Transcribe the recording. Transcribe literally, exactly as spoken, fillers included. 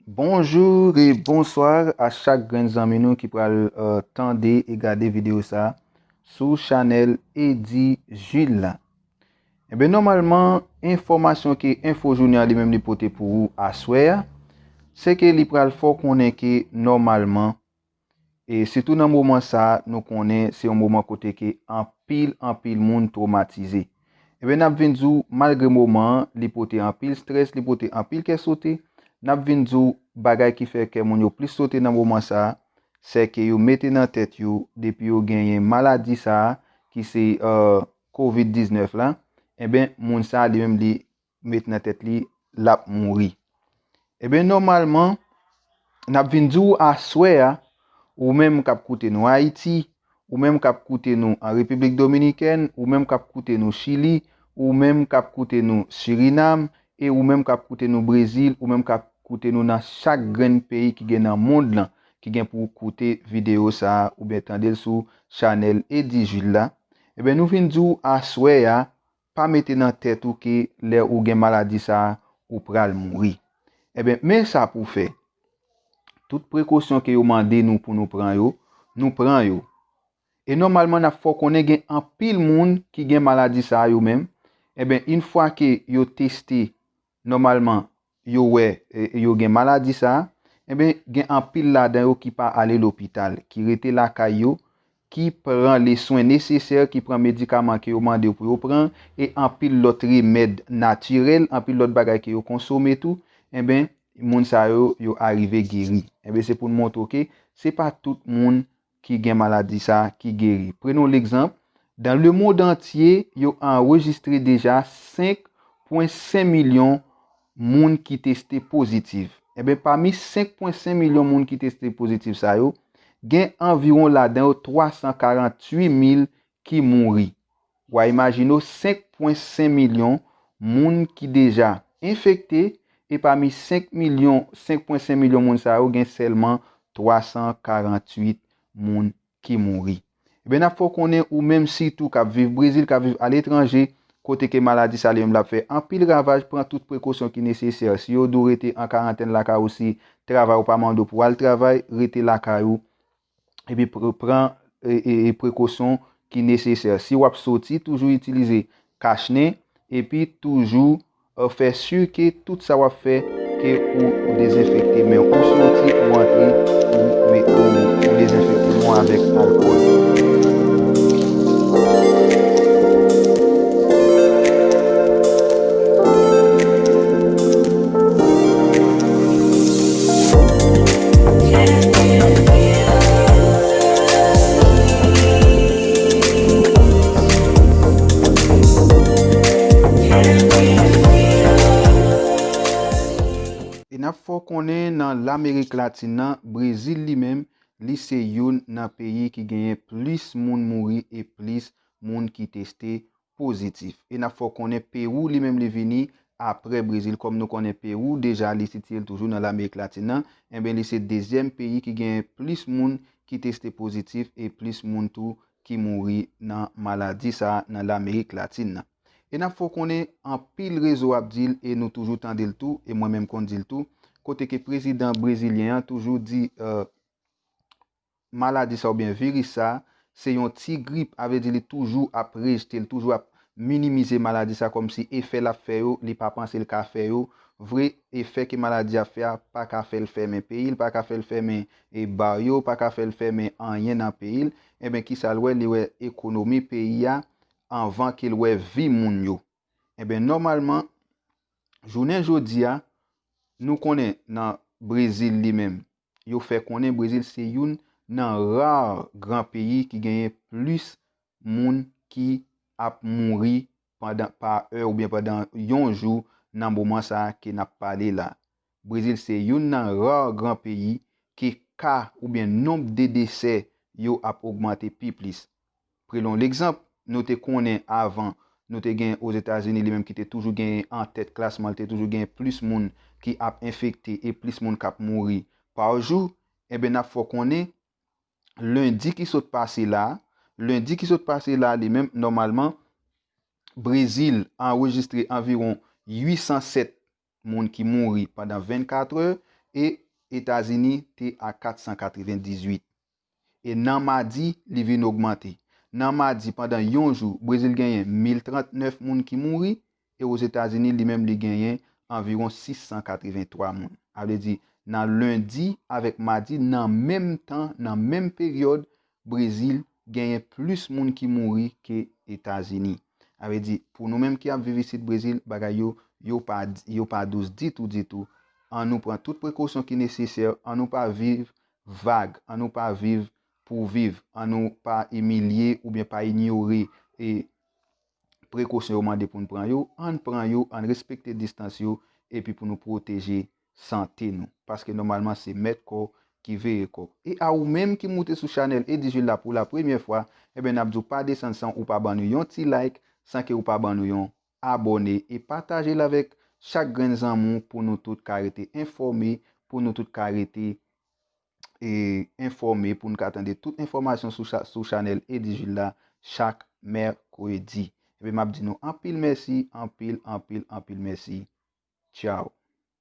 Bonjou e bonswa a chak grenn zanmi nou ki pral, eh, tande e gade videyo sa sou chanèl Eddy Jules la. Enben, nòmalman, enfòmasyon ke Enfo Jounal li menm li pote pou ou aswè a, se ke li pral fè w konnen ke nòmalman, e sitou nan moman sa a, nou konnen se yon moman kote ke anpil, anpil moun twomatize. Enben, n ap vin di w, malgre moman an, li pote anpil strès, li pote anpil kè sote, n ap vin di w, bagay ki fè kè moun yo plis sote nan moman sa a, se ke yo mete nan tèt yo, depi yo genyen maladi sa a, ki se, eh, kovid diznèf la, enben, moun sa a li menm li met nan tèt li l ap mouri. Enben, nòmalman, n ap vin di w aswè a, ou menm k ap koute nou Ayiti, ou menm k ap koute nou an Repiblik Dominikèn, ou menm k ap koute nou Chili, ou menm k ap koute nou Sirinam, e ou menm k ap koute nou Brezil, ou menm k ap koute nou nan chak grenn peyi ki gen nan mond lan, ki gen pou koute videyo sa a oubyen tande l sou chanèl Eddy Jules la, enben, nou vin di w aswè a, pa mete nan tèt ou ke lè ou gen maladi sa a, ou pral mouri. Enben, men sa pou w fè. Tout prekosyon ke yo mande nou pou nou pran yo, nou pran yo. E nòmalman, n ap fè w konnen gen anpil moun ki gen maladi sa a yo menm. Enben, yon fwa ke yo teste, nòmalman, yo wè, e, yo gen maladi sa a, enben, gen anpil ladan yo ki pa ale lopital, ki rete lakay yo, ki pran leswen nesesè, ki pran medikaman ke yo mande yo pou yo pran, e anpil lòt remèd natirèl, anpil lòt bagay ke yo konsome tou, enben, moun sa yo, yo arive geri. Enben, se pou n montre w ke se pa tout moun ki gen maladi sa a ki geri. Prenons l'exemple, dans le monde entier, yo anrejistre deja senk pwen senk milyon moun ki teste pozitif. Enben, pami senk pwen senk milyon moun ki teste pozitif sa yo, gen anviwon ladan yo twa san karanntuit mil ki mouri. W a imajine w senk pwen senk milyon moun ki deja enfekte, e pami senk milyon, senk pwen senk milyon moun sa yo, gen sèlman twa san karanntuit moun ki mouri. Enben, n ap fè w konnen ou menm sitou k ap viv Brezil, k ap viv aletranje, kote ke maladi sa li menm l ap fè anpil ravaj, pran tout prekosyon ki nesesè. Si yo di w rete an karantèn lakay ou, si travay ou pa mande w pou w al travay, rete lakay ou, epi pr-, pran, e, e, e prekosyon ki nesesè. Si w ap soti, toujou itilize kach nen, epi toujou, e, fè si ke tout sa w ap fè, ke ou, ou dezenfekte men w. Ou soti, ou antre, ou, ou, ou dezenfekte men w avèk alkòl. E n ap fè w konnen nan Lamerik Latin nan, Brezil li menm, li se youn nan peyi ki genyen plis moun mouri e plis moun ki teste pozitif. E n ap fè w konnen Pewou li menm li vini apre Brezil. Kòm nou konnen Pewou, deja li sitiye l toujou nan Lamerik Latin nan, enben li se dezyèm peyi ki genyen plis moun ki teste pozitif e plis moun tou ki mouri nan maladi sa a nan Lamerik Latin nan. E n ap fè w konnen anpil rezo ap di l e nou toujou tande l tou, e mwen menm konn di l tou, kote ke prezidan brezilyen an toujou di, e, maladi sa oubyen viris sa, se yon ti grip, a vle di li toujou ap rejte, li toujou ap minimize maladi sa kòmsi efè l ap fè yo, li pa panse l ka fè yo. Vre, efè ke maladi a fè a pa ka fè l fèmen peyi l, pa ka fè l fèmen, e, ba yo, pa ka fè l fèmen anyen nan peyi l. Enben, kisa l wè? Li wè ekonomi peyi a anvan ke l wè vi moun yo. Enben, nòmalman, jounen jodi a, nou konnen nan Brezil li menm, yo fè konnen Brezil se youn nan ra gran peyi ki genyen plis moun ki ap mouri pandan, pa è oubyen pandan yon jou nan moman sa a ke n ap pale la. Brezil se youn nan ra gran peyi ke ka oubyen nonb de desè yo ap ogmante pi plis. Prenons l'exemple, nou te konnen avan, nou te gen Ozetazini li menm ki te toujou genyen an tèt klasman, li te toujou genyen plis moun ki ap enfekte e plis moun k ap mouri pa jou. Enben, n ap fè w konnen, lendi ki sot pase la, lendi ki sot pase la, li menm, nòmalman, Brezil anrejistre anviwon uit san sèt moun ki mouri pandan vennkat è, e Etazini te a kat san katrevendizuit. E nan madi, li vin ogmante. Nan madi, pandan yon jou, Brezil genyen mil trannèf moun ki mouri, e Ozetazini, li menm, li genyen anviwon sis san katrevenntwa moun. Sa vle di, nan lendi avèk madi, nan menm tan, nan menm peryòd, Brezil genyen plis moun ki mouri ke Etazini. Sa vle di, pou nou menm ki ap viv isit Brezil, bagay yo, yo pa, yo pa dous ditou, ditou. An nou pran tout prekosyon ki nesesè, an nou pa viv vag, an nou pa viv pou viv, an nou pa imilye oubyen pa inyore e prekosyon yo mande pou n pran yo, ann pran yo, ann respekte distans yo, epi pou nou pwoteje sante nou. Paske nòmalman se mèt kò ki veye kò. E a ou menm ki moute sou chanèl Eddy Jules la pou la premyè fwa, ebyen n ap di w pa desann san ou pa ban nou yon ti like, san ke ou pa ban nou yon abòne e pataje l avèk chak grenn zanmi w pou nou tout ka rete enfòme, pou nou tout ka rete e enfòme, pou n ka tande tout enfòmasyon sou, cha- sou chanèl Eddy Jules la chak mèkredi. Ebyen, m ap di nou anpil mèsi, anpil, anpil, anpil mèsi. Tchao.